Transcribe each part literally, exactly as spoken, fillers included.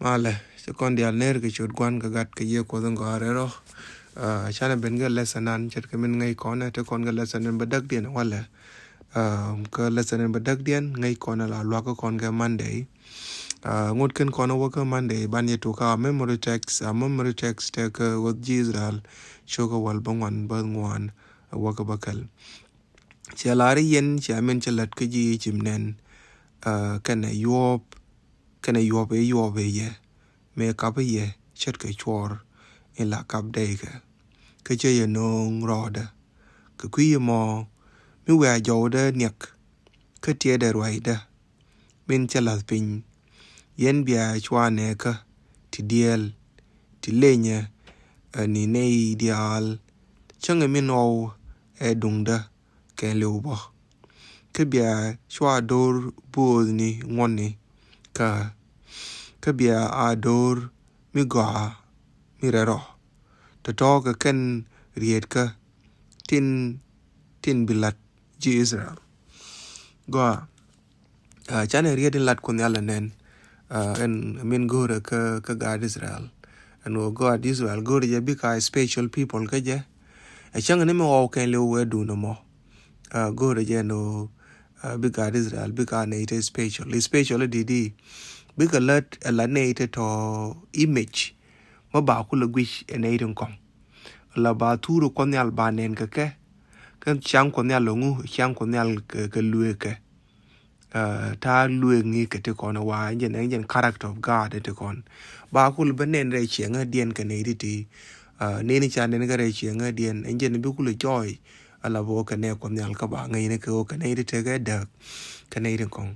Malɛ, ci kɔn diaal ner kɛ ciöt Gua̱n kɛ Gat kɛ Yiëë Kuɔth in gɔaa rɛl rɔ. Canɛ ben kɛ lesson an ce̱tkɛ min ŋäc kɔn ɛ, te kɔn kɛ lesson in bädäkdiɛn walɛ. Kä lesson in bädäkdiɛn ŋäc kɔn ɛ la luakä kɔn kɛ Monday. Ŋot ken kɔn wä kä Monday ban yɛ tuk a memory text, a memory text te kä Ɣɔth ji̱ Israel cio̱kä wäl bäŋuan bäth ŋuan wä kä bäkɛl. Ciɛ lar i̱ yɛn cia min ci lät kä ji̱ Icip nɛn, kɛnɛ yuɔp, kɛnɛ yuɔp i̱ yuɔp i̱ yɛ mëë kap i̱ yɛ ce̱tkɛ cuɔr in la kap dɛykɛ. Kä cä yɛ nööŋ rɔɔdä kɛ kui̱ ɛmɔ mi wiaa jɔwdä niɛk kä tiɛɛdɛ ruacdä min cä la̱th piny. Yɛn bia cua nɛɛkä ti diɛɛl ti lenyɛ ni nɛy diaal cäŋɛ min ɣɔw ɛ duŋdä kɛɛliw bä. Kä bia cua do̱r bööthni ŋuɔ̱tni kä, kä bia a do̱r mi gɔaa mi rɛl rɔ tɔ̱tɔ̱ kɛ kɛn rietkä tin, tin bi la̱t ji̱ Israel. Gɔaa, canɛ riet in lat Kuoth Nhial ɛ nɛn, ɛn min go̱o̱rɛ kä, kä gaat Israel. Ɛn ɣöö gaat Israel go̱o̱rɛ jɛ bikɛ a special people kä jɛ. Ɛ cäŋ ni mi ɣɔw kɛɛliw wee duundɛ mɔ. Go̱o̱rɛ jɛ ɛn ɣöö bi gaat Israel bikɛ a nɛy ti special. Special i̱ di̱t i̱ bikɛ lät ɛ la nɛy ti tɔ image mä ba kulɛ guic ɛ nɛy tin kɔŋ. La ba thur Kuɔth Nhial ba nɛn kɛ kɛ. Kä ciaŋ Kuɔth Nhial ɛ ŋu, ciaŋ Kuɔth Nhial kɛ, kɛ lueekɛ. Ta̱a̱ lueek ŋi̱i̱kɛ ti kɔn wa, ɛn jɛn, ɛn jɛn character of God ti kɔn. Ba kul bä nɛn rɛy ciɛŋädiɛn kɛ nɛy ti ti. Nɛn ca nɛn kɛ rɛy ciɛŋädiɛn, ɛn jɛn bi kul jɔɔy. Ala bä kɛ nɛy Kuɔth Nhial kä ba ŋäcni kɛ ɣöö kɛ nɛy ti tekɛ dääk kɛ nɛy ti kɔŋ.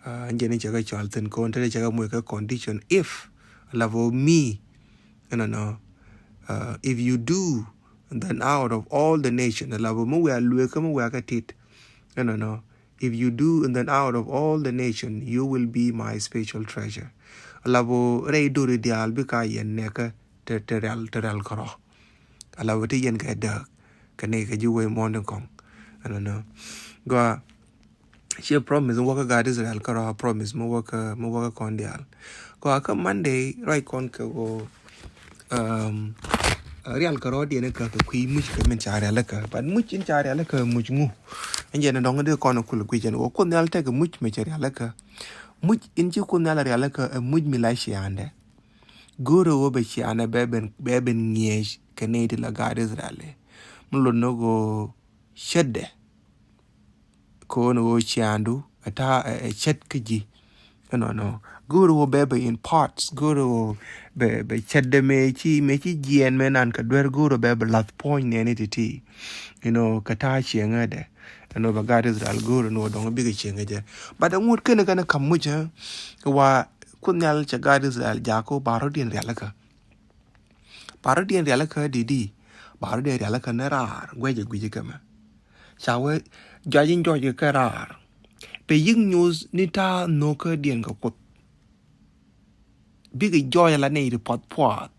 Ɛn jɛn cɛ kɛ cɔal thi̱n kɔn te cɛ kɛ moc kɛ condition if. Ala bä mi, ɛnɔnɔ, if you do, and then out of all the nation, ala bä mi wiaa lueekä mi wiaa kɛ tit, ɛnɔnɔ, if you do, and then out of all the nation you will be my special treasure. Ala bä rɛy dori diaal bikɛ a yɛn nɛɛkä te, te rial, te rial kärɔ. Ala bä ti yɛn kɛ dääk kɛ nɛy kɛ ji̱ wec muɔ̱ɔ̱n tin kɔŋ. Ɛnɔnɔ. Gɔaa, ciɛ promise mi wäkä gaat Israel kärɔ, promise mi wäkä, mi wäkä kɔn diaal. Gɔaa, kä Monday ruac kɔn kɛ ɣöö rial kärɔ̱diɛn kä kɛ kui̱ muc kɛ min ca rialikä. But muc in ca rialikä muc ŋu? Ɛn jɛn dɔ̱ŋ dee kɔn kul guic ɛn ɣöö Kuoth Nhial tekɛ muc mi cɛ rialikä. Muc in ci Kuoth Nhial rialikä ɛ muc mi la ciaaŋdɛ. Go̱o̱rɛ ɣöö bɛ ciaaŋdɛ bɛ ben, bɛ ben ŋi̱eec kɛ nɛy ti la gaat Israel. Mi lot ni ɣöö ce̱tdɛ. Kɔn ɣöö ciaaŋdu ɛ ta̱a̱ ɛ, ɛ ce̱t kä ji̱. Ɛnɔnɔ. Go̱o̱rɛ ɣöö bɛ bɛ in parts, go̱o̱rɛ ɣöö bɛ, bɛ ce̱tdɛ mëë ci, mëë ci jiɛɛn mëë nan kɛ duer, go̱o̱rɛ bɛ bɛ la̱th puɔ̱ny nɛɛni ti̱ti̱. You know, kɛ ta̱a̱ ciɛŋädɛ. Ɛn ɣöö bɛ gaat Israel go̱o̱rɛ ni ɣöö dɔ̱ŋ bikɛ ciɛŋä jɛ. But ɛŋut kenɛ kɛn kam muc ɛ wa Kuoth Nhial cɛ gaat Israel jakä ba rɔ̱diɛn rialikä. Ba rɔ̱diɛn rialikä di̱t i̱, ba rɔ̱diɛn rialikä ni raar guɛcɛ gui̱cä kɛ mɛ. Ca wee jɔac in jɔc kɛ raar. Bɛ yi̱k nyuuth ni ta̱a̱ nhökädiɛn kɛ Kuoth. Bikɛ jɔɔc ala nɛy ti puɔth puɔth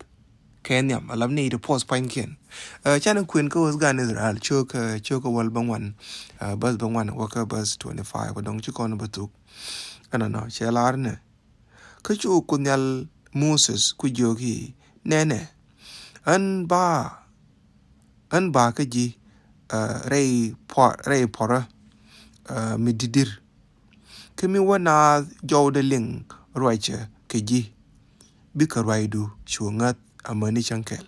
kɛ nhiam, ala nɛy ti puɔth pua̱nykiɛn. Canɛ kuën kä Ɣöth gan Israel cio̱kä, cio̱kä wäl bäŋuan, bäth bäŋuan wäkä bäth twenty five, bä dɔ̱ŋ ci kɔn bä thuk. Ɛnɔnɔ, cɛ lar nɛ. Kä cu Kuoth Nhial Moses ku jiök i̱, nɛnɛ, ɣän ba, ɣän ba kä ji̱ rɛy puɔrä, rɛy puɔrä mi di̱di̱r. Kä mi wä naath jɔwdɛ liŋ ruacä kɛ ji̱, bikɛ ruacdu cu ŋäth amäni cäŋ kɛl.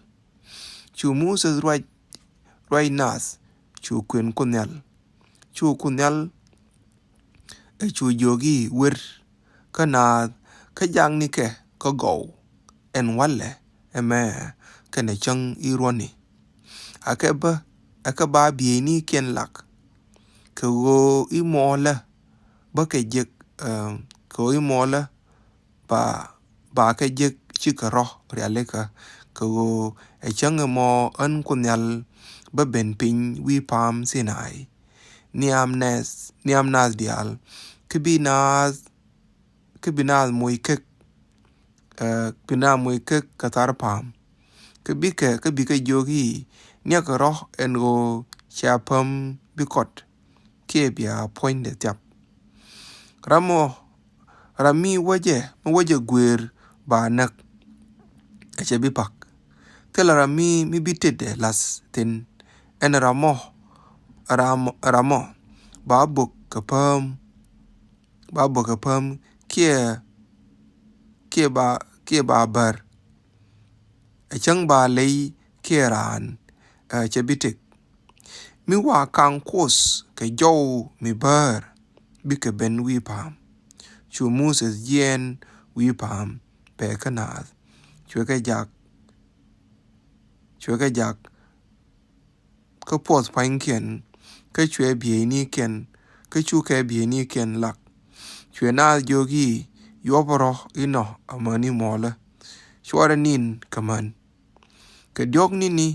Cu Moses ruac, ruac naath, cu kuën Kuoth Nhial. Cu Kuoth Nhial ɛ cu jiök i̱, wer kä naath kä jaknikɛ kä gɔw ɛn walɛ ɛmɛ kɛnɛ cäŋ i̱ ruɔ̱ni. Akɛ bä, akɛ ba bieynikiɛn lak kɛ ɣöö i̱ mɔɔlä bä kɛ jek, kɛ ɣöö i̱ mɔɔlä ba, ba kɛ jek cikɛ rɔ rialikä kɛ ɣöö ɛ cäŋ ɛmɔ ɣän Kuoth Nhial bä ben piny wi̱i̱ pa̱a̱m Thinai. Nhiam naath, nhiam naath diaal kä bi naath, kä bi naath moc kek, bi naath moc kek kɛ thar pa̱a̱m. Kä bikɛ, kä bikɛ jiök i̱, niakɛ rɔ ɛn ɣöö cia päm bi kɔt kiɛ bia puɔ̱nydɛ thiap. Ram mɔ, ram mi wäcɛ, mi wäcɛ guëër ba näk, ɛ cɛ bi pak. Thilɛ ram mi, mi bi tetdɛ lath thi̱n. Ɛn ram mɔ, ram mɔ, ram mɔ ba bök kɛ pääm, ba bök kɛ pääm kiɛ, kiɛ ba, kiɛ ba bär. Ɛ cäŋ ba ley kiɛ raan, ɛ cɛ bi tëk. Mi wa kaŋ Kuoth kɛ jɔw mi bäär, bikɛ ben wi̱i̱ pa̱a̱m. Cu Moses jiɛɛn wi̱i̱ pa̱a̱m pɛ kä naath. Cuɛ kɛ jak, cuɛ kɛ jak kä puɔth pua̱nykiɛn, kä cuɛ bieynikiɛn, kä cukɛ bieynikiɛn lak. Cuɛ naath jiök i̱, yuɔpɛ rɔ inɔ amäni muɔlä. Cuarɛ ni̱n kɛ män. Kɛ diɔ̱k ni̱ni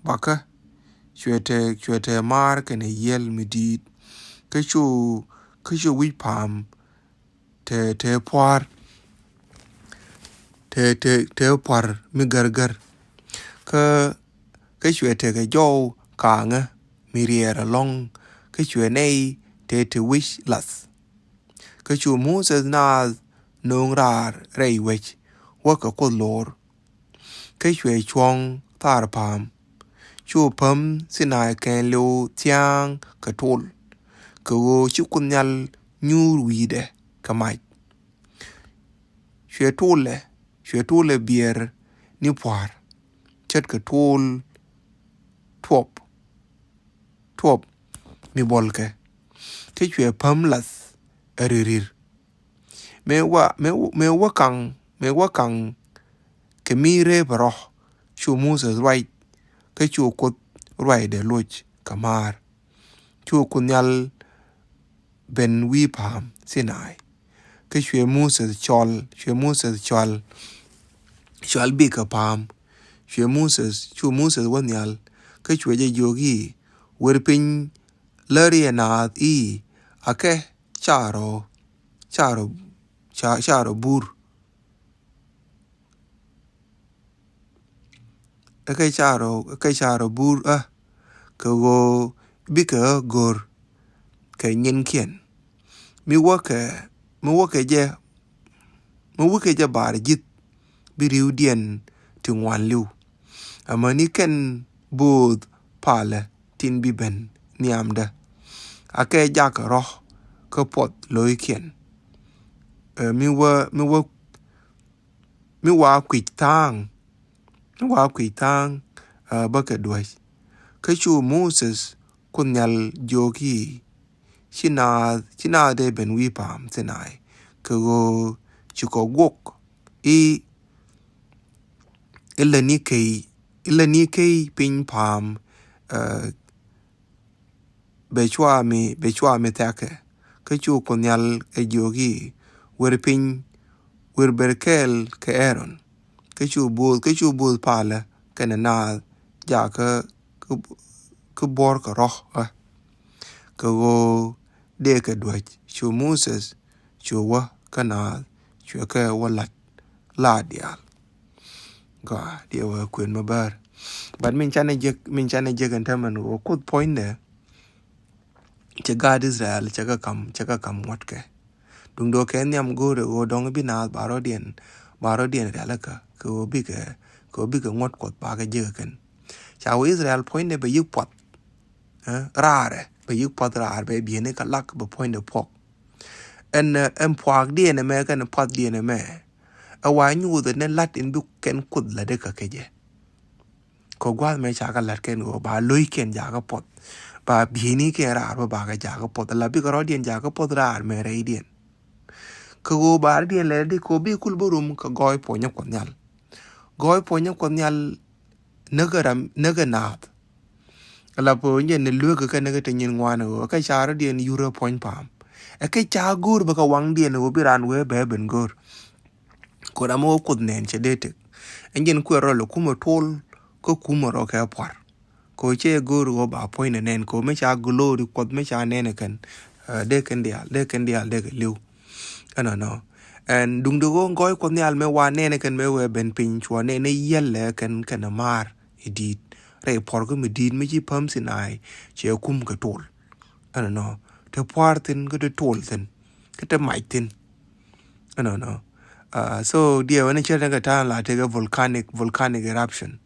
bakä, cuɛ te, cuɛ te maar kɛnɛ yiël mi di̱i̱t. Kä cu, kä cu wi̱c pa̱a̱m te, te pua̱a̱r, te, te, te pua̱a̱r mi gärgär. Kä, kä cuɛ tekɛ jɔw ka̱a̱ŋä mi riɛɛr ɛlɔ̱ŋ. Kä cuɛ nɛy te, te wi̱c lath. Kä cu Moses naath nööŋ raar rɛy wec wäkɛ Kuoth lo̱r. Kä cuɛ cuɔ̱ŋ thaar pa̱a̱m. Cu päm Thinai kɛɛliw thia̱a̱ŋ kɛ tol, kɛ ɣöö ci Kuoth Nhial nyuur wi̱i̱dɛ kɛ mac. Cuɛ tolɛ, cuɛ tolɛ biɛɛr ni pua̱a̱r, ce̱tkɛ tol tuɔp, tuɔp mi buɔlkɛ. Kä cuɛ päm lath ɛ ri̱r ri̱r. Mëë wä, mëë, mëë wä kaŋ, mëë wä kaŋ kɛ mi reep rɔ, cu Moses ruac, kä cu Kuoth ruacdɛ loc kɛ maar. Cu Kuoth Nhial ben wi̱i̱ pa̱a̱m Thinai. Kä cuɛ Moses cɔl, cuɛ Moses cɔl, cɔl bikɛ pa̱a̱m. Cuɛ Moses, cu Moses wä nhial, kä cuɛ jɛ jiök i̱, wer piny läri ɛ naath i̱, akɛ carɔ, carɔ, ca-, carɔ bur. Ɛ kɛ carɔ, ɛ kɛ carɔ bur ɛ, kɛ ɣöö bikɛ ɣä go̱r kɛ nyinkiɛn. Mi wäkɛ, mi wäkɛ jɛ, mi wäkɛ jɛ bar ji̱th bi ri̱wdiɛn ti ŋuan li̱w. Amäni kɛn bööth palä tin bi ben nhiamdä. Akɛ jakä rɔ kä puɔth lo̱ckiɛn. Ɛ, mi wä, mi wä, mi wa kui̱c tha̱a̱ŋ, mi wa kui̱c tha̱a̱ŋ, ɛ, bä kɛ duäc. Kä cu Moses Kuoth Nhial jiök i̱, ci naath, ci naath dee ben wi̱i̱ pa̱a̱m Thinai, kɛ ɣöö ci kɔ guɔk i̱, i̱ lä ni key, i̱ lä ni key piny pa̱a̱m, ɛ, bɛ cua mi, bɛ cua mi thɛkɛ. Kä cu Kuoth Nhial ɛ jiök i̱, wer piny, wer ber kɛɛl kɛ Aaron. Kä cu bo̱o̱th, kä cu bo̱o̱th palä kɛnɛ naath jakä kä, kä buɔ̱r kɛ rɔ ɛ. Kɛ ɣöö dee kɛ duäc cu Moses cu wä kä naath cuɛ kɛ wä la̱t la diaal. Gɔaa diɛ wä kuën mä bär. But min canɛ jek, min canɛ jek ɛn tämɛn ɣöö Kuoth puɔ̱nydɛ cɛ gaat Israel cɛ kɛ kam, cɛ kɛ kam ŋuɔ̱tkɛ. Duŋdɛ kɛ nhiam go̱o̱rɛ ɣöö dɔ̱ŋ bi naath ba rɔ̱diɛn, ba rɔ̱diɛn rialikä kɛ ɣöö bikɛ, kɛ ɣöö bikɛ ŋuɔ̱t Kuɔth bakɛ jek kɛn. Ca wä Israel puɔ̱nydɛ bɛ yi̱k puɔth, ɛ, raarɛ, bɛ yi̱k puɔth raar bɛ bieni kɛ lak bɛ puɔ̱nydɛ puɔk. Ɛn, ɛ, ɛn puaakdiɛn ɛmɛ kɛn puathdiɛn ɛmɛ ɛ wa nyuuth ɛn ɛ la̱t in bi kɛn Kuoth lätdɛ kä kɛ jɛ. Kɛ gua̱a̱th mɛ ca kɛ la̱t kɛn ɣöö ba lo̱ckiɛn jakä puɔth, ba bieynikiɛn raar bä bakɛ jakä puɔth, ala bikɛ rɔ̱diɛn jakä puɔth raar mɛ rɛydiɛn. Kɛ ɣöö ba rɔ̱diɛn lɛ di kɛ ɣöö bi kul bä rum kɛ gɔɔy puɔ̱nyä Kuɔth Nhial. Gɔɔy puɔ̱nyä Kuɔth Nhial näkɛ ram, näkɛ naath. Ala pö nyɛ ni luekä kɛ näkɛ te nyin ŋuan ɣöö kɛ ca rɔ̱diɛn yurä puɔ̱ny pa̱a̱m. Ɛ kɛ ca go̱o̱r bä kɛ waŋdiɛn ɣöö bi raan wee bɛ ben go̱o̱r. Kɛ ram ɣöö Kuoth nɛn cɛ dee tek. Ɛn jɛn kuɛ rɔ lɛ kumɛ tol kä kumɛ rɔ kɛ pua̱r. Kɛ ɣöö cɛ go̱o̱r ɣöö ba puɔ̱ny nɛ nɛn kɛ ɣöö mi ca glory Kuɔth mi ca nɛn ɛ kɛn, ɛ, dee kɛn diaal, dee kɛn diaal dee kɛ li̱w. Ɛnɔnɔ. Ɛn duŋdɛ ɣöö gɔɔy Kuɔth Nhial mëë wa nɛnɛ kɛn mëë wee ben piny cua nɛnɛ yiɛlɛ kɛn kɛn ɛ maar i̱ di̱i̱t. Rɛy puɔ̱rkä mi di̱i̱t mi ci päm Thinai cɛ kum kɛ tol. Ɛnɔnɔ. Te pua̱a̱r thi̱n kä te tol thi̱n kä te mac thi̱n. Ɛnɔnɔ. Uh, so diɛ wä ni cɛ tɛn kɛ ta̱a̱n la tekɛ volcanic, volcanic eruption.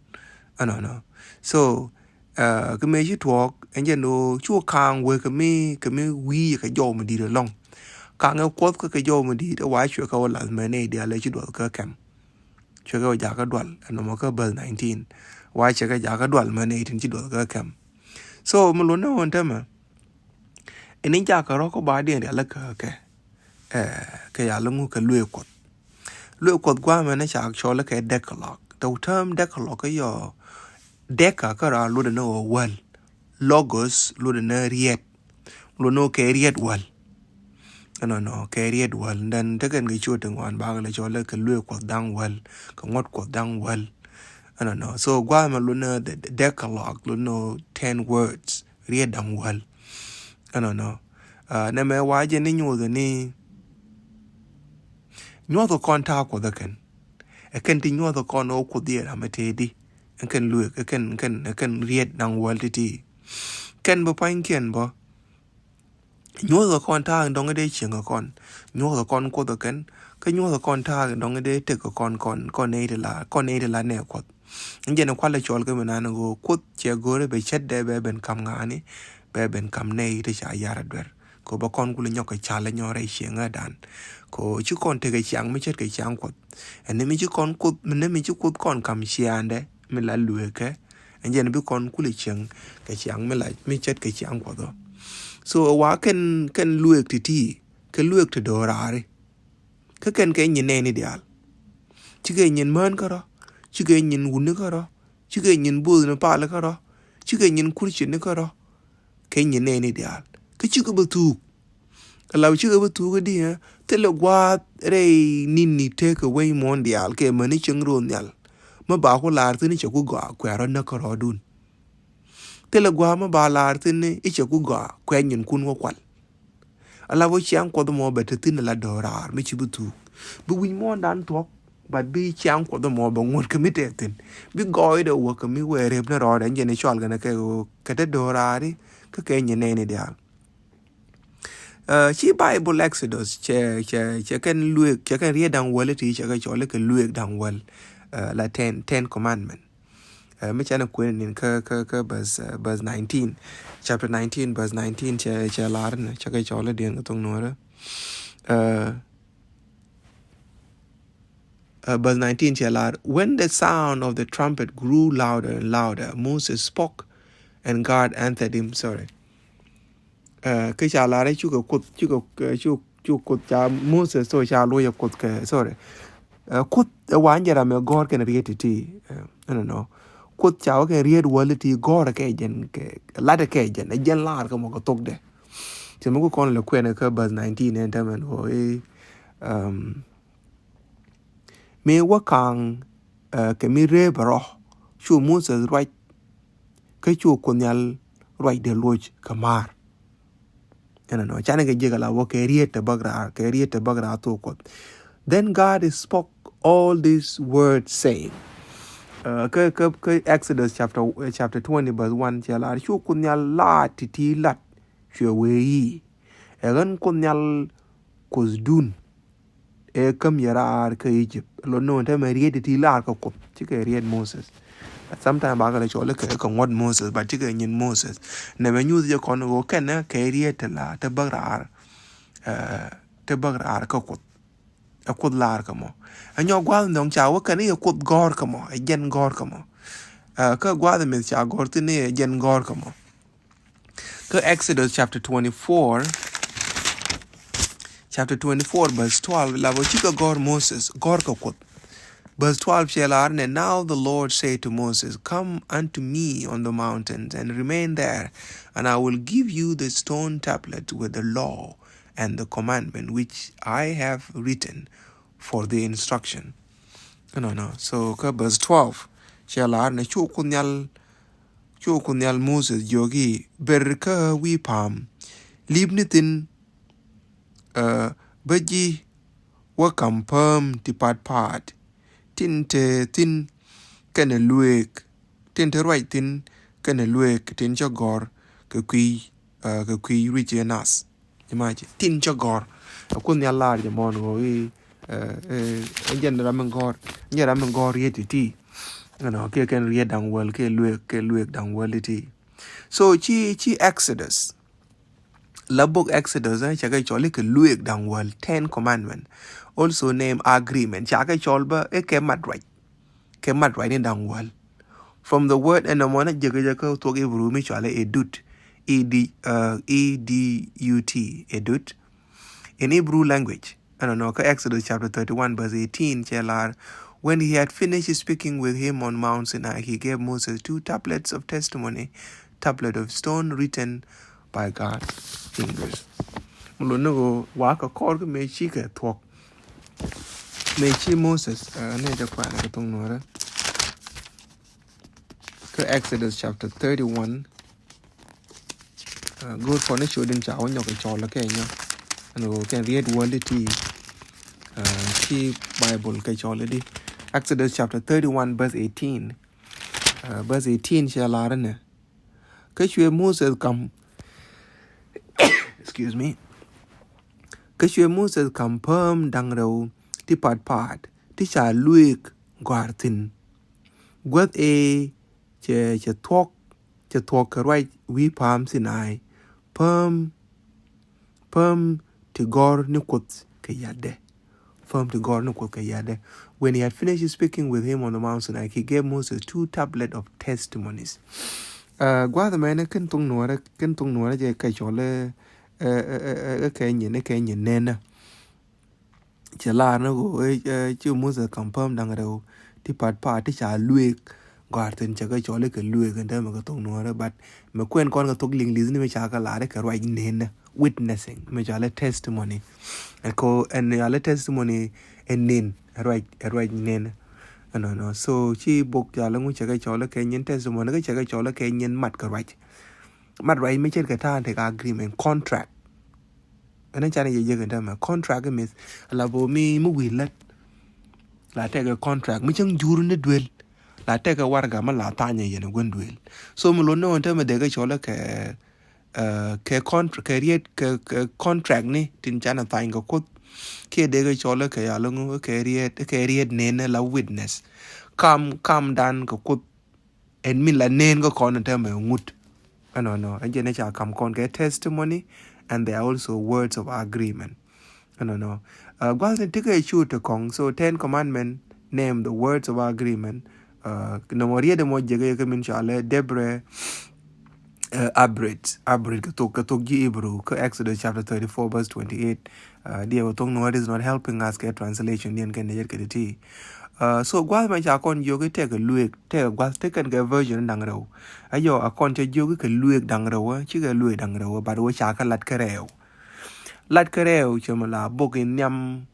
Ɛnɔnɔ. So uh, kɛ mëë ci tuɔɔk ɛn jɛ ni ɣöö cu ka̱a̱ŋ wee kɛ mi, kɛ mi wi̱i̱ kɛ jɔw mi di̱i̱t ɛlɔ̱ŋ. Ka̱a̱ŋ ɛ kuɔth kä kɛ jɔw mi di̱i̱t ɛ wa cuɛ kɛ wä lath mɛ nɛy diaal ɛ ci duɔth kä kɛm. Cuɛ kɛ wä jakä dual ɛn nɔmɔ kä bäth nineteen. Wa cuɛ kɛ jakä dual mɛ nɛy tin ci duɔth kä kɛm. So mi luɔt ni ɣöö ɛn tämɛ ɛn in jakä rɔ̱ kä ba diɛn rial kä kɛ. Eh, kɛ yal ŋu kɛ lueek kuɔth. Lueek kuɔth guamɛ ni ca cɔl kɛ Decalogue. The term Decalogue kɛ yɔ Deca kä ra luɔt ni ɣöö wäl. Logos luɔt ni riet. Luɔt ni ɣöö kɛ riet wäl. Ɛnɔnɔ, kɛ riet wäl. Then tekɛn kɛ ciöt ti ŋuan bakɛ lɛ cɔl kɛ lueek kuɔth da̱ŋ wäl. Kɛ ŋuɔ̱t kuɔth da̱ŋ wäl. Ɛnɔnɔ. So guamɛ luɔt ni the, the Decalogue luɔt ni ɣöö ten words. Riet da̱ŋ wäl. Ɛnɔnɔ. Uh, nɛmɛ wa jɛ ni nyuɔth ni nyuɔth kɔn ta̱a̱ kuɔth ɛ kɛn. Ɛ kɛn ti nyuɔth kɔn ɔ kuoth yɛ ram ɛ tëëdi. Ɛ kɛn lueek, ɛ kɛn, ɛ kɛn, ɛ kɛn riet da̱ŋ wäl ti̱ti̱. Kɛn bä pua̱nykiɛn bä. Nyuɔth kɔn ta̱a̱ dɔ̱ŋ dee cieŋ kɔn. Nyuɔth kɔn kuoth ɛ kɛn. Kä nyuɔth kɔn ta̱a̱ dɔ̱ŋ dee tek kɔn, kɔn, kɔn nɛy ti la, kɔn nɛy ti la nɛ kuɔth. Ɛn jɛn kualɛ cɔl kä mi nan ɣöö kuoth cɛ go̱o̱rɛ bɛ cɛt dɛ bɛ ben kam ŋa̱a̱ni, bɛ ben kam nɛy ti ca yar a duer. Kɛ bä kɔn kulɛ nyɔk kɛ cal nyɔrɛ cieŋädan. Kɛ ci kɔn tekɛ ciaŋ mi ce̱tkɛ ciaŋ kuɔth. Ɛn ni mi ci kɔn kuoth, mi ni mi ci kuoth kɔn kam ciaaŋdɛ mi la lueekɛ. Ɛn jɛn bi kɔn kulɛ cieŋ kɛ ciaŋ mi la mi ce̱tkɛ ciaŋ kuɔth ɔ. So ɛ wa kɛn, kɛn lueek ti̱ti̱, kɛ lueek ti do̱raari. Kä kɛn kɛ nyin nɛɛni diaal. Cikɛ nyin mään kärɔ̱, cikɛ nyin wuni kärɔ̱, cikɛ nyin bo̱o̱thni pali kärɔ̱, cikɛ nyin kurcini kärɔ̱. Kɛ nyin nɛɛni diaal. Kä cikɛ bä thuuk. Ala cikɛ bä thuuk kä diɛ, thilɛ gua̱a̱th rɛy ni̱n ni tekɛ wec muɔ̱ɔ̱n diaal kɛ mäni cieŋ ro̱o̱n nhial. Mi ba ku laar thi̱n cɛ ku gɔaa kuɛ rɔ̱ näk kärɔ̱dun. Thilɛ gua̱a̱ mi ba laar thi̱n i̱ cɛ ku gɔaa kuɛ nyin kun wä kual. Ala wä ciaŋ kuɔth mɔ bɛ te thi̱n ala do̱raar mi ci bi thuuk. Bi wi̱c muɔ̱ɔ̱ndan thuɔ̱k, but bi ciaŋ kuɔth mɔ bɛ ŋuɔ̱t kɛ mi te thi̱n. Bi gɔɔydɛ wä kɛ mi wee rep ni rɔɔdɛ, ɛn jɛn i̱ cɔal kɛn kɛ ɣöö kɛ te do̱raari kä kɛ nyin nɛɛni diaal. Uh, ci Bible Exodus cɛ, cɛ, cɛ kɛn lueek, cɛ kɛn riet da̱ŋ wäl ti cɛ kɛ cɔl kɛ lueek da̱ŋ wäl. Uh, la ten, ten commandment. Uh, mi canɛ kuɛn nin kä, kä, kä verse, uh, verse nineteen. Chapter nineteen, verse nineteen cɛ, cɛ lar ni, cɛ kɛ cɔl diɛn kɛ thok nuɔrɛ. Uh, uh, verse nineteen cɛ lar, "When the sound of the trumpet grew louder and louder, Moses spoke, and God answered him." Sorry. Uh, kä ca lar cukɛ kuoth, cukɛ, uh, cuk, cuk kuoth ca Moses, so ca luɔyɛ kuoth kɛ, sorry. Uh, kuoth ɛ wa jɛ ram ɛ gɔ̱r kɛn riet ti ti, uh, I don't know. Kuoth ca wä kɛn riet wäl ti gɔ̱r kɛ jɛn kɛ, lat kɛ jɛn, ɛ jɛn lar kɛ mɔ kɛ thokdɛ. Ti mi ku kɔn lɛ kuɛn kä verse nineteen ɛn tämɛn ɣöö i̱, um, mi wä ka̱a̱ŋ, uh, kɛ mi rep rɔ, cu Moses ruac, kä cu Kuoth Nhial ruacdɛ luɔc kɛ ma̱a̱r. Ɛnɔ nɔ, canɛ kɛ jiɛk ala wä kɛ riet te bäk raar, kɛ riet te bäk raar thok kuɔth. Then God spoke all these words, saying, uh, kä, kä, kä Exodus chapter, uh, chapter twenty verse one cɛ lar, cu Kuoth Nhial lat ti ti lat cuɛ wee i̱, ɛ ɣän Kuoth Nhial Kuothdun ëë käm yɛ raar kä Egypt. Lɔ no̱o̱ŋ tɛmɛ riet ti ti lar kä Kuoth, cikɛ riet Moses. But sometimes bakɛ lɛ cɔl kɛ, kɛ ŋuɔ̱t Moses, but cikɛ nyin Moses. Nɛmɛ nyuth jɛ kɔn ɣöö kɛnɛ kɛ riet ti la, ti bäk raar, eh, ti bäk raar kä Kuoth. Ɛ Kuoth lar kä mɔ. Ɛ nyɔ gua̱a̱th nɔŋ ca wä kɛn i̱ ɛ Kuoth gɔ̱r kä mɔ, ɛ jɛn gɔ̱r kä mɔ. Eh, kä gua̱a̱th mith ca gɔ̱r thi̱n i̱ ɛ jɛn gɔ̱r kä mɔ. Kä Exodus chapter twenty-four, chapter twenty-four, verse twelve, la bä cikɛ gɔ̱r Moses, gɔ̱r kä Kuoth. Verse twelve cɛ lar nɛ, "Now the Lord said to Moses, 'Come unto me on the mountains and remain there, and I will give you the stone tablet with the law and the commandment which I have written for the instruction.'" Ɛnɔ nɔ. So kä verse twelve cɛ lar nɛ, cu Kuoth Nhial, cu Kuoth Nhial Moses jiök i̱, "Ber kä wi̱i̱ pa̱a̱m, li̱pni thi̱n, eh, bä ji̱ wä ka̱m pääm ti pa̱a̱t pa̱a̱t, tin te thi̱n kɛnɛ luëëk, tin te ruac thi̱n kɛnɛ luëëk, tin cä gɔ̱r kɛ kui̱, eh, kɛ kui̱ rui̱c ëë nath." Imagine, tin cä gɔ̱r. Ɛ Kuoth Nhial lar jɛ mɔn ɣöö i̱, Ɛ jɛn ram mi gɔ̱r, jɛn ram mi gɔ̱r riet ti ti. Ɛnɔ kiɛ kɛn riet da̱ŋ wäl kiɛ luek, kiɛ luek da̱ŋ wäl ti ti. So ci, ci Exodus la bok Exodus, eh, cɛ kɛ cɔl i̱ kɛ luek da̱ŋ wäl, Ten Commandment, also name agreement, ca kɛ cɔl bä i̱ kɛ mat ruac, kɛ mat ruac ni da̱ŋ wäl. From the word, ɛn nɔmɔ na jek jɛ kä thuɔk Hebrew mi cɔal i̱ edut, E D, uh, E D U T, edut. In Hebrew language, ɛn nɔ kä Exodus chapter thirty-one verse eighteen cɛ lar, when he had finished speaking with him on Mount Sinai, he gave Moses two tablets of testimony, tablet of stone written by God fingers. Mɛ lo ni ɣöö wakä kɔr kä mëë ci kɛ thuɔ̱k. Mëë ci Moses, uh, ni jɛ kuanɛ kɛ thuŋ nuɔrɛ. Kä Exodus chapter thirty-one, uh, go̱o̱r kɔn i̱ ciöt in ca wä nyɔk i̱ cɔl kɛ nyɔ. Ɛn ɣöö kɛn riet wäl ti, uh, ci Bible kɛ cɔl di. Exodus chapter thirty-one verse eighteen. Uh, verse eighteen cɛ lar inɛ. Kä cuɛ Moses kam, excuse me. Kä cuɛ Moses kam pääm da̱ŋ rɛw ti pat pat ti ca luek gɔ̱a̱r thi̱n. Guäth ëë cɛ, cɛ thuɔ̱k, cɛ thuɔ̱k kɛ ruac wi̱i̱ pa̱a̱m Sinai. Pääm, pääm ti gɔ̱r ni Kuoth kɛ yatdɛ. Pääm ti gɔ̱r ni Kuoth kɛ yatdɛ. When he had finished speaking with him on the Mount Sinai, he gave Moses two tablet of testimonies. Uh, gua̱th mɛnɛ kɛn thuŋ nuɔrɛ, kɛn thuŋ nuɔrɛ jɛ kɛ cɔl ɛ, ɛ, ɛ, ɛ, ɛ, kɛ nyin, ɛ kɛ nyin nɛnɛ. Cɛ lar ni ɣöö, ɛ, ɛ, ci Muthɛ kam pääm da̱ŋ rɛw ti pat pat ti ca lueek gɔ̱a̱r thi̱n cɛ kɛ cɔl i̱ kɛ lueek ɛn täämɛ kɛ thok nuɔ̱ɔ̱rä, but mɛ kuɛn kɔn kɛ thok liŋ li̱th ni mi ca kɛ lar i̱ kɛ ruac nen, witnessing, mi ca lɛ testimony. Ɛ ko ɛn ca lɛ testimony ɛ nen, ɛ ruac, ɛ ruac nen. Ɛnɔnɔ. So ci bok ca lɛ ŋu cɛ kɛ cɔl i̱ kɛ nyin testimony, kɛ cɛ kɛ cɔl i̱ kɛ nyin mat kɛ ruac. Mat ruac mi ce̱tkɛ ta̱a̱ tekɛ agreement, contract. Ɛn canɛ jɛ jek ɛn täämɛ contract i̱ mith. La bä mi, mi wi̱i̱ lät. La tekɛ contract mi cäŋ jur ni duel. La tekɛ warɛga mi la tha̱a̱nyɛ yɛn ɛ gua̱n duel. So mi lot ni ɣän täämɛ dee kɛ cɔl i̱ kɛ, eh, kɛ contr-, kɛ riet, kɛ, kɛ contract ni tin canɛ tha̱a̱ny kɛ Kuoth. Kiɛ dee kɛ cɔl i̱ kɛ yal iŋu, kɛ riet, kɛ riet nen la witness. Kam, kamdan kɛ Kuoth. Ɛn min la nen kä kɔn ɛn täämɛ ŋut. Ɛnɔnɔ, ɛn jɛn ɛ ca kam kɔn kɛ testimony, and they are also words of agreement. Ɛnɔnɔ. Uh, gua̱thni tekɛ cu ti kɔŋ. So ten commandment name the words of agreement. Uh, nɔmɔ riet ɛmɔ jekɛ yɛ kɛ min cɔalɛ Debre, uh, Abrit. Abrit kɛ thok, kɛ thok ji̱ Hebrew, kä Exodus chapter thirty-four verse twenty-eight. Uh, diɛ wä thok nuɔ̱ɔ̱r is not helping us kɛ translation diɛn kɛ nɛy yɛt kɛ ti ti. Uh, so gua̱th mɛ ca kɔn jiök i̱ tekɛ lueek, tekɛ gua̱th tekɛn kɛ version da̱ŋ rɛw. Ayɔ a kɔn cɛ jiök i̱ kɛ lueek da̱ŋ rɛw, cikɛ lueek da̱ŋ rɛw, but wä ca kɛ lat kɛ rɛw. Lat kɛ rɛw cɛ mɛ la bok in nhiam,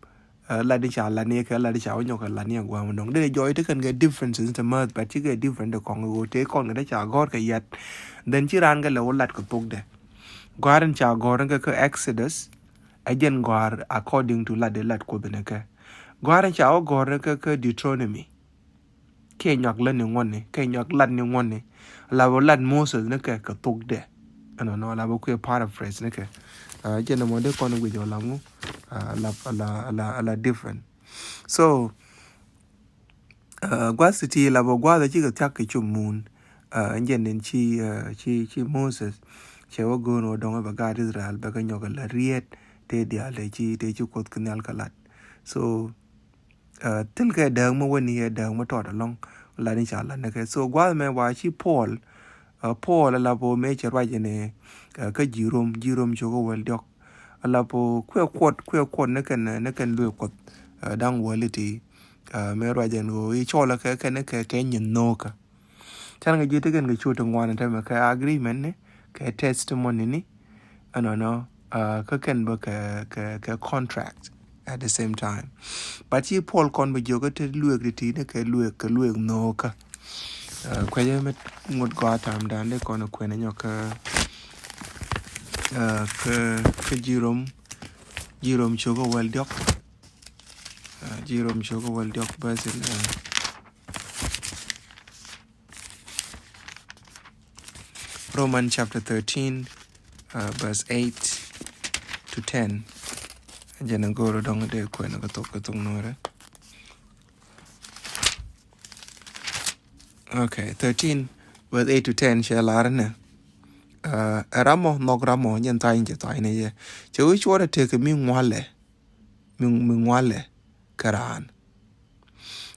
uh, lat in ca lat ni kɛ lat in ca wä nyɔk kɛ lat ni a gua̱a̱m dɔ̱ŋ. Dee jɔɔc tekɛn kɛ differences te mäth, but cikɛ different te kɔŋ i̱ ɣöö te kɔn kɛ te ca gɔ̱r kɛ yat. Then ci raan kɛ lɛ wä lat kɛ thokdɛ. Gɔ̱a̱r in ca gɔ̱r in kɛ kä Exodus, ɛ jɛn gɔ̱a̱r according to lat dee lat Kuoth ni kɛ. Gɔ̱a̱r in ca wä gɔ̱r ni kɛ kä Deuteronomy. Kiɛ nyuak lät ni ŋuɔ̱tni, kiɛ nyuak lat ni ŋuɔ̱tni. La bä lat Moses ni kɛ kɛ thokdɛ. Ɛnɔnɔ, la bä kuɛ paraphrase ni kɛ. Uh, jɛn ɛmɔ dee kɔn guic ɔ la ŋu, uh, la, la, la, la different. So, uh, gua̱th ti ti la bä gua̱th ɛ cikɛ thiak kɛ cum mun. Uh, ɛn jɛn ɛn ci, uh, ci, ci Moses cɛ wä go̱o̱n wä dɔ̱ŋ ɛ bɛ gaat Israel bɛ kɛ nyɔk ɛ la riet tëë diaal tëë ci, tëë ci Kuoth kɛ nhial kɛ lat. So, uh, thil kɛ dääk mi wäni ɛ dääk mi tɔɔt ɛlɔ̱ŋ, lat in ca lat ni kɛ. So gua̱th mɛ wa ci Paul, uh, Paul ɛ la bä mëë cɛ ruac ɛn ɛ, uh, kä ji̱ Rom, ji̱ Rom cukɛ wäl diɔ̱k. Ɛ la bä kuɛ kuɔt, kuɛ kuɔt ni kɛn, ni kɛn luee Kuɔth, uh, da̱ŋ wäl iti, uh, mëë ruac ɛn ɣöö i̱ cɔl ɛ kɛ, kɛn kɛ, kɛ nyin nhöökä. Canɛ kɛ ji̱ tekɛn kɛ cu ti ŋuan tɛmɛ kɛ agreement ni, kɛ testimony ni, ɛnɔnɔ, uh, kä kɛn bä kɛ, kɛ, kɛ contract at the same time. But ci Paul kɔn bä jiök kä te lueek ti ti ni kɛ lueek, kɛ lueek nhöökä. Uh, kuecä mi ŋut gɔaa tamdan dee kɔn kuɛn nyɔk kä, uh, kä, kä ji̱ Rom, ji̱ Rom cukɛ wäl diɔ̱k. Uh, ji̱ Rom cukɛ wäl diɔ̱k bäth in, uh, Romans chapter thirteen, uh, verse eight to ten. Jɛn a go̱o̱r dɔŋ dee kuɛn kɛ thok kɛ thok nuɔrɛ. Okay, thirteen, verse eight to ten cɛ lar nɛ. Ɛ ram mɔ nhɔk ram mɔ nyɛn tha̱a̱ny cɛ tha̱a̱ny nɛ yɛ. Cɛ wi̱c cuɔrɛ tëk mi ŋualɛ, mi ŋualɛ kɛ raan.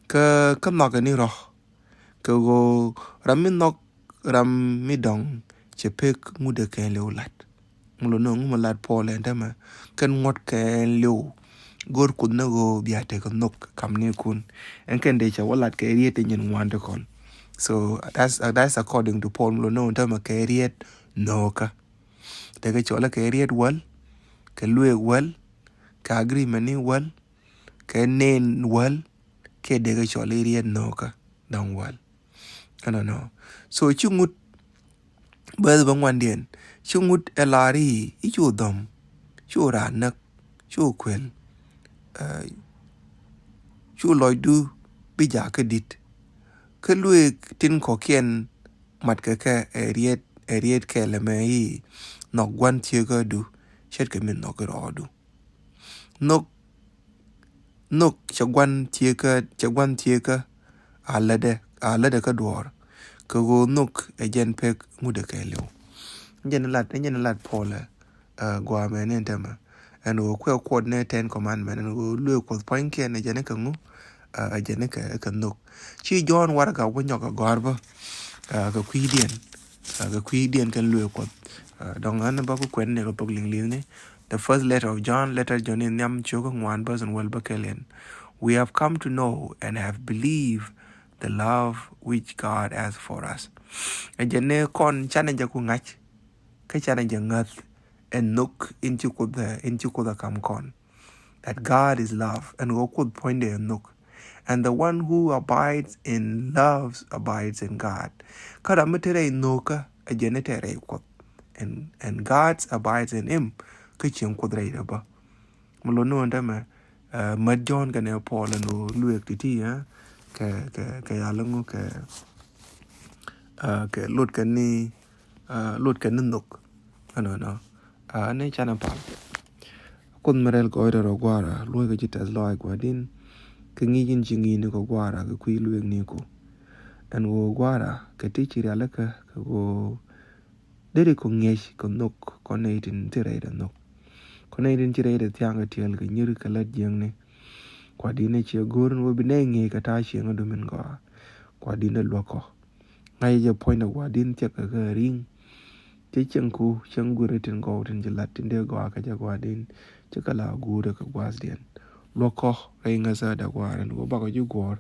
Kä kä nhɔk ni rɔ kɛ ɣöö ram mi nhɔk ram mi dɔŋ cɛ pek ŋut ɛ kɛɛliw lat. Ŋu lɔ ni ŋu mi lat Paul ɛn tämɛ kɛn ŋuɔ̱t kɛɛliw. Go̱r Kuoth ni ɣöö bia tekɛ nhök kamnikun. Ɛn kɛn dee cɛ wä lat kɛ riet ti nyin ŋuan ti kɔn. So that's, that's according to Paul. Ŋu lɔ ni ŋu tämɛ kɛ riet nhökä. Tekɛ cɔl kɛ riet wäl, kɛ lueek wäl, kɛ agreement ni wäl, kɛ nen wäl, kɛ dee kɛ cɔl i̱ riet nhökä da̱ŋ wäl. Ɛnɔnɔ. So ci ŋut bäth bä ŋuandiɛn ci ŋut ɛ lar i̱ i̱ cu dhɔm, cu raan näk, cu kuel, cu lɔcdu bi jakä dit. Kä lueek tin kɔkiɛn mat kɛ kɛ ɛ riet, ɛ riet kɛl ɛmɛ i̱ nhɔk gua̱n thiekädu ce̱tkɛ min nhɔk irɔɔdu. Nhök, nhök cɛ gua̱n thiekä, cɛ gua̱n thiekä a lätdɛ, a lätdɛ kä duɔ̱ɔ̱r. Kɛ ɣöö nhök ɛ jɛn pek ŋut ɛ kɛɛliw. Jɛn lat, jɛn lat Paul ɛ gua̱a̱ mɛn in tämɛ. Ɛn ɣöö kuɛ kuɔt ni ten commandment ɛn ɣöö luee Kuɔth pua̱nykiɛn ɛ jɛn kɛ ŋu, ɛ jɛn kɛ, kɛ nhök. Ci Jɔ̱ɔ̱n warɛga wä nyɔk ɛ gɔ̱a̱r bä kɛ kui̱diɛn, kɛ kui̱diɛn kɛn luee Kuɔth. Dɔ̱ŋ ɛn bä ku kuɛn ni kɛ thok liŋ liŋni. The first letter of John, letter John in nhiam ciök ŋuan bäth in wäl bä kɛl in. We have come to know and have believed the love which God has for us. Ɛ jɛn ni kɔn canɛ jɛ ku ŋa̱c kä canɛ jɛ ŋäth ɛn nhök in ci Kuoth, in ci Kuoth ɛ kam kɔn. That God is love, ɛn ɣöö Kuoth puɔ̱nydɛ ɛ nhök. And the one who abides in love abides in God. Kä ram mi te rɛy nhökä ɛ jɛn ni te rɛy Kuoth. And, and God abides in him. Kä cieŋ Kuoth rɛy rɛ bä. Mi lon ni ɣän tämɛ mät Jɔ̱ɔ̱n kɛnɛ Paul ɛn ɣöö lueek ti̱ti̱ kɛ, kɛ, kɛ yal ŋu kɛ, kɛ lot kɛn ni, lot kɛn ni nhök. Ɛnɔnɔ. Ni canɛ pal. Kuoth mi rɛl gɔɔydɛ rɔ Gua̱a̱ra, luɔ̱ckɛ ci tɛth lɔaac Gua̱a̱din. Kɛ ŋi̱i̱c in ci ŋi̱i̱cni kɔ Gua̱a̱ra kɛ kui̱ lueekniku. Ɛn ɣöö Gua̱a̱ra kɛ ti ci rialikä kɛ ɣöö deri kɔ ŋi̱eec kɛ nhök kɔn nɛy tin ci rɛydɛ nhök. Kɔn nɛy tin ci rɛydɛ thia̱a̱ŋ kɛ tiɛɛl kɛ nyir kɛ lät jiäkni. Gua̱a̱din ɛ ciɛ go̱o̱r in wä bi nɛy ŋi̱eec kɛ ta̱a̱ cieŋädu min gɔaa. Gua̱a̱din ɛ luäk kɔ. Ŋa̱c jɛ puɔ̱nydɛ Gua̱a̱din thiɛk kɛ kɛ ri̱ŋ. Cä cieŋku cieŋ guir tin gɔw tin ci la̱t tin dee gɔaa kɛ jɛ Gua̱a̱din. Cä kɛ la guurɛ kɛ gua̱a̱thdiɛn. Luɔ̱k kɔ rɛy ŋäthädɛ Gua̱a̱ra ɛn ɣöö bakɔ ji̱ guɔ̱ɔ̱r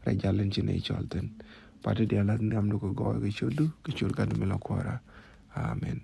rɛy jal in ci nɛy cɔl thi̱n. Pati diaal la̱th nhiamdu kɛ gɔɔy kɛ ciötdu kɛ ciöt Gatdu mi la Kuäärä. Amen.